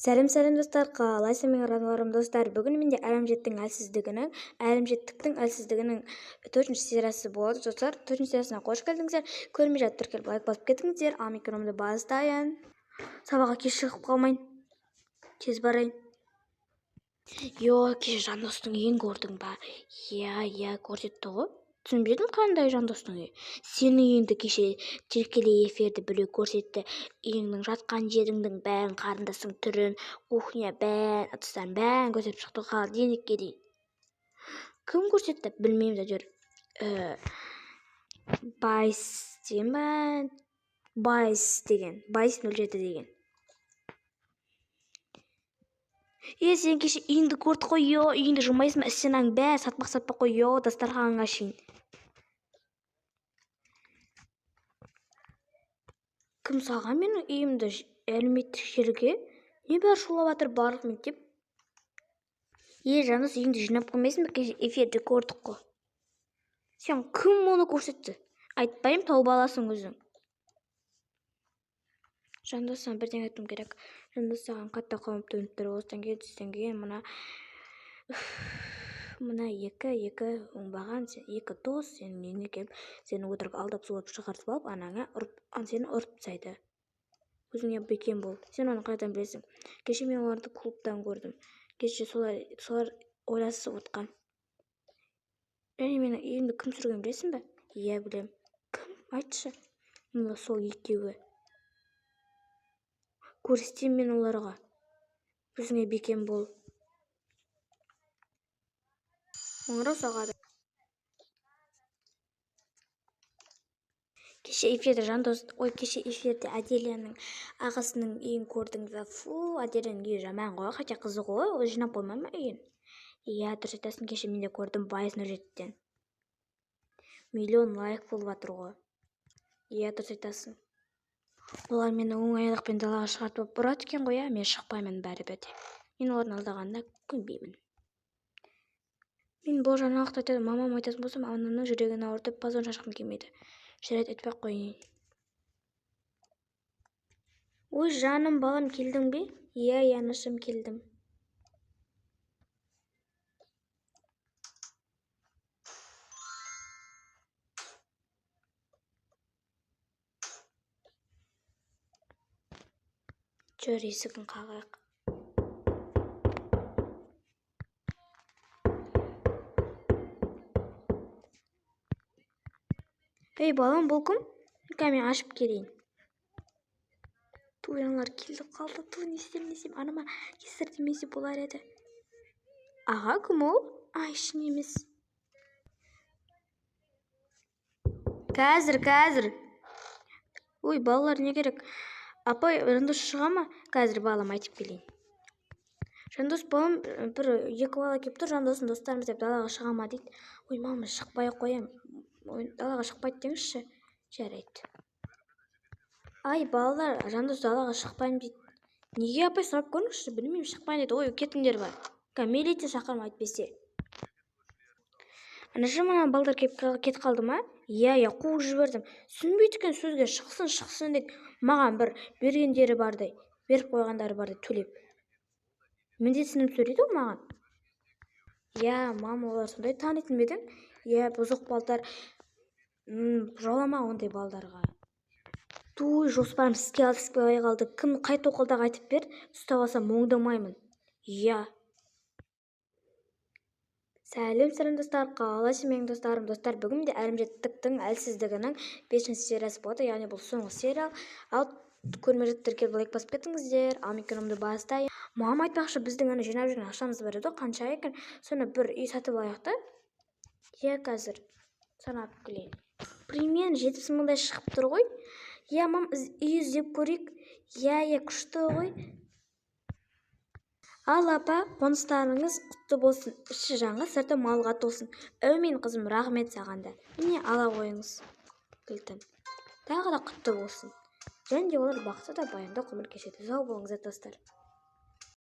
Сәлем-сәлем достар, қалайсың менің жануарым достар? Бүгін менде әлімжеттіктің әлсіздігінің 4-ші сериясы болады достар. 4-ші сериясына қош келдіңіздер. Көрмей жатып тіркеліп лайк басып кетіңіздер. Ал микрофонымды бастайын. Сабаққа кеш шығып қалмайын. Тез барайын. Йо, кеше Жандостың үйін көрдің ба? Иә, иә, көрсетті ғой. Түсінбедім қандай Жандостың үйі. Сенің үйіңді кеше тікелей эфирде біреу көрсетті. Үйіңнің жатқан жеріңнің бәрін, қарындасың түрін, кухня бәрін, ыдыстарын бәрін көрсетіп шықты холодильникке дейін. Кім көрсетті? Білмеймін әйтеуір. Байс деген ба? Байс деген. Байс нөл жеті деген. Е, сен кеше үйіңді көрдік қой, йо, үйіңді жумайсың ба? Стенаң бәрі сатпақ-сатпақ қой, йо, дастарханыңа шейін. Кім салған менің үйімді әлеуметтік желіге? Не бәрі шулап жатыр барлық мектеп? Е, Жандос, үйіңді жинап қоймайсың ба? Кеше эфирде көрдік қой. Сен кім оны көрсетті? Айтпаймын, тауып аласың өзің. Жандос, саған бірдеңе айтуым керек. Жандос, саған қатты қауіп төніп тұр. Осыдан кейін түстен кейін мына екі оңбаған, сен, екі дос сенің үйіңе келіп, сені өтірік алдап сулап шығартып алып, анаңа ұрып, сені ұрып тастайды. Өзіңе бекем бол. Сен оны қайдан білесің? Кеше мен оларды клубтан көрдім. Кеше солар ойласып отқан. Және менің үйімді кім сүрген білесің бе? Иә, білем. Кім? Айтшы. Мына сол екеуі. Көрсетемін мен оларға. Өзіңе бекем бол. Қоңырау соғады. Кеше эфирде Жандос, ой, кеше эфирде Аделяның ағасының үйін көрдіңіз бе? Фу, Аделяның үйі жаман ғой, хотя қызы ғой, ол жинап қоймай ма үйін? Иә, дұрыс айтасың, кеше мен де көрдім, Байыз нөл жетіден. Миллион лайк болып жатыр ғой. Иә, дұрыс айтасың. Олар мені оңайлықпен далаға шығартып ұрады екен ғой, иә, мен шықпаймын бәрібір де. Мен олардың алдағанына көнбеймін. Мен бұл жаңалықты айтады, мамам айтатын болсам, анамның жүрегін ауыртып, позор шашқым келмейді. Жарайды, айтпай ақ қояйын. Ой, жаным, балам, келдің бе? Иә, иә, анашым, келдім. Жүр, есігін қағайық. Ей, балам, бұл кім? Ка, мен ашып келейін. Ту, аналар келді қалды. Ту, не істеймін, не істеймін? Анама кесір тимесе болар еді. Аға, кім ол? Ай, шын емес. Қазір, қазір. Ой, балалар, не керек? Апай, Жандос шыға ма? Қазір балам айтып келейін. Жандос, балам, бір екі бала келіп тұр, Жандостың достарымыз деп далаға шыға ма дейді. Ой, мама, шықпай ақ қоямын. Ой, далаға шықпайды деңізші. Жарайды. Ай, балалар, Жандос далаға шықпаймын дейді. Неге, апай, сұрап көріңізші, білмеймін, шықпаймын дейді. Ой, кетіңдер бар. Ка, милиция шақырма әйтпесе. Анашым, ана балдар кетіп қалды ма? Иә, иә, қуып жібердім. Түсінбейді екен сөзге, шықсын, шықсын дейді. Маған бір бергендері бардай, беріп қойғандары бардай төлеп. Міндетсініп сөйлейді ғой маған. Иә, мама, олар сондай танитын ба едің? Иә, бұзық балдар. Жолама ондай балдарға. Туй, жоспарым іске аспай қалды. Кім қай тоқылдақ айтып бер, ұстап алсам оңдамаймын. Иә. Сәлем, сәлем достар, қалайсың менің достарым? Достар, бүгін де әлімжеттіктің әлсіздігінің 5-ші сериясы болады, яғни бұл соңғы серия. Ал көрмей жатып тіркеліп лайк басып кетіңіздер. Ал микрофонымды бастайын. Мама айтпақшы, біздің ана жинап жүрген ақшамыз бар еді, қанша екен? Соны бір үй сатып алайық та. Иә, қазір санап келейін. Примерно 70 мыңдай шығып тұр ғой. Иә, мам, үй іздеп көрейік. Иә, иә, күшті ғой. Ал апа, қоныстарыңыз құтты болсын, іші жанға, сырты малға толсын. Әумин, қызым, рахмет саған да. Міне, ала қойыңыз кілтін. Тағы да құтты болсын. Және де олар бақытты да баянды ғұмыр кешеді. Сау болыңыздар, достар.